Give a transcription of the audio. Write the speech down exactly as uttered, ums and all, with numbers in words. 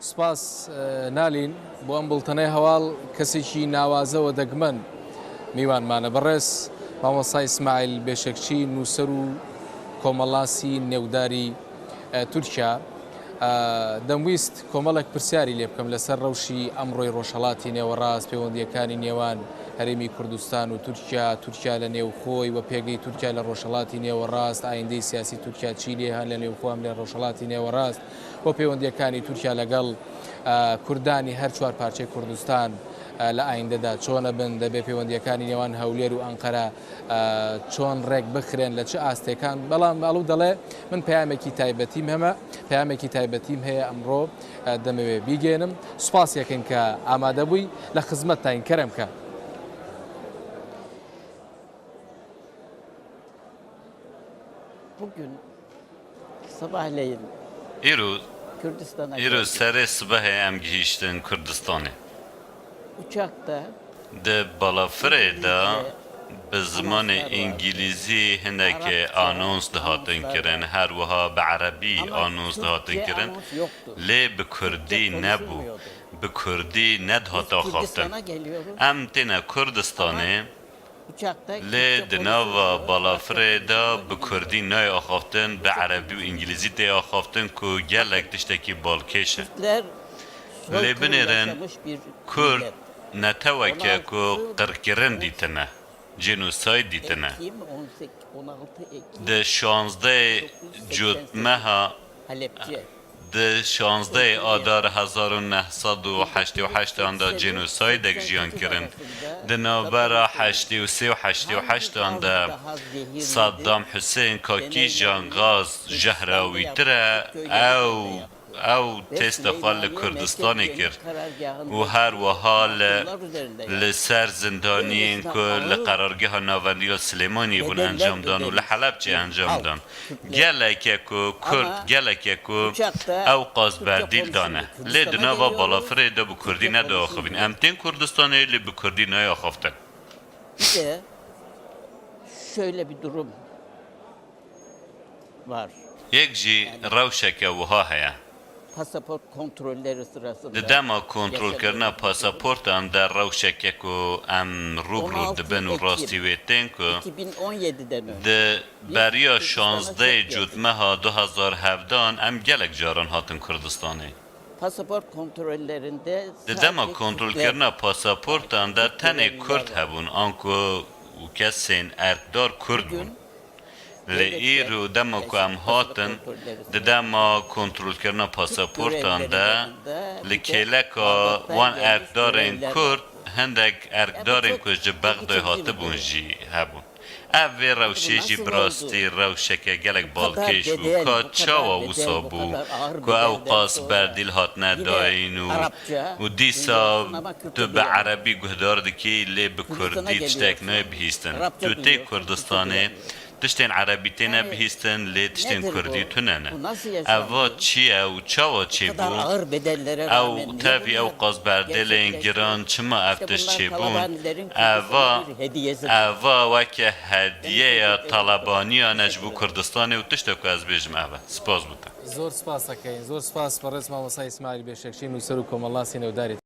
سوپاس نالین بۆ ئەم بڵتەنەی هەواڵ. کەسێکی ناوازە و دەگمەن میوانمانە، بەڕێز مامۆستا ئیسماعیل بێشەکچی، نووسەر و کۆمەڵاسی نێوداری تورکیا. دەمویست کۆمەڵێک پرسیاری لێ بکەم لەسەر ڕەوشی ئەمڕۆی ڕۆژهەڵاتی نێوەڕاست، پەیوەندیەکانی نێوان هەرێمی کوردستان و تورکیا، تورکیا لە نێوخۆی و پێگەی تورکیا لە ڕۆژهەڵاتی نێوەڕاست، ئایندەی سیاسی تورکیا چی لێ هەن لە نێوخۆ ئەم لە ڕۆژهەڵاتی نێوەڕاست، بۆ پەیوەندیەکانی تورکیا لەگەڵ کوردانی هەر چوار پارچەی کوردستان لە ئایندەدا چۆنە بن، دەبێ پەیوەندیەکانی نێوان هەولێر و ئەنقەرە چۆن ڕێک بخرێن، لە چ ئاستێکان. بەڵام ئەڵو دەڵێ من پەیامێکی تایبەتیم هەمە، پەیامێکی تایبەتیم هەیە ئەمڕۆ دەمەوێ بیگەێنم. سوپاسیەکەن کە ئامادە بووی، لە خزمەتتاین کەرەم کە. Bugün sabahleyin Îro, Kürdistan'a îro geldik. Serê sibehê em gihîştin Kurdistanê. Uçakta Di balafirê de bi zimanê îngilîzî hinekê anons dihatin kirin, her wiha bi erebî anons dihatin kirin, lê bi kurdî nebû, bi kurdî nedihate axaftin. Em têne Kurdistanê, lê di nava balafirê de bi kurdî nayê axaftin, bi erebî û îngilîzî tê axaftin ku gelek tiştekî balkêş e. Lê binêrin, Kurd netewek e ku qirkirin dîtine, cênosayd dîtine. Di şazdehê Cotmeha, di şazdehê Adar hezar û neh sed û heştê û heşt an de cênosaydek jiyan kirin. Di navbera heştê û sê û heştê û heşt an de Saddam Husên ka kîjan gaz jehrawîtir e, ew ew têste xwe li Kurdistanê kir û her wiha li, li ser zindaniyên ku li Qerargeha Navendî ya Silêmaniyê bûn encam dan û li Helebçê encam dan. Gelek e ku Kurd, gelek e ku ew qas berdîl dane. Lê di nava balafirê de bi Kurdî nediaxivîn. Em tên Kurdistanê lê bi Kurdî nayê axaftin. Bir de şöyle bir durum var. Yek jî rewşeke wiha heye. Pasaport kontrolleri sırasında Di dema kontrolkirina pasaportan de rewşeke ku em rû bi rû dibin û rastî wê tên ku di beriya şazdehê Cotmeha du hezar hevdan em gelek caran hatin Kurdistanê. Pasaport kontrollerinde Di dema kontrolkirina pasaportan de tenê Kurd hebûn, anku û kesên erkdar Kurd bûn. Lê îro dema ku em hatin, di dema kontrolkirina pasaportan de li kêleka wan erkdarên Kurd, hindek erkdarên ku ji Bexdayê hatibûn jî hebûn. Ev vê rewşê jî bi rastî rewşeke gelek balkêş bû. Ka çawa wisa bû ku ew qas berdîl hatine dayîn û, û dîsa tu bi erebî guhdar dikî, lê bi kurdî tiştek nayê bihîstin. Tu tê Kurdistanê, tiştên erebî têne bihîstin, lê tiştên kurdî tune ne. Eva çi ye û çawa çêbû? Ew tevî ew qas berdêlên giran çima ev tişt çêbûn? Eva, eva weke hediyeya talebaniyan e ji bo Kurdistanê û tiştek ku ez bêjim ev e. Spas bo te. زۆر سوپاس دەکەین. زۆر سوپاس بەڕێز مامۆستا ئیسماعیل بێشەکچی، نووسەر و کۆمەڵناسی نێوداری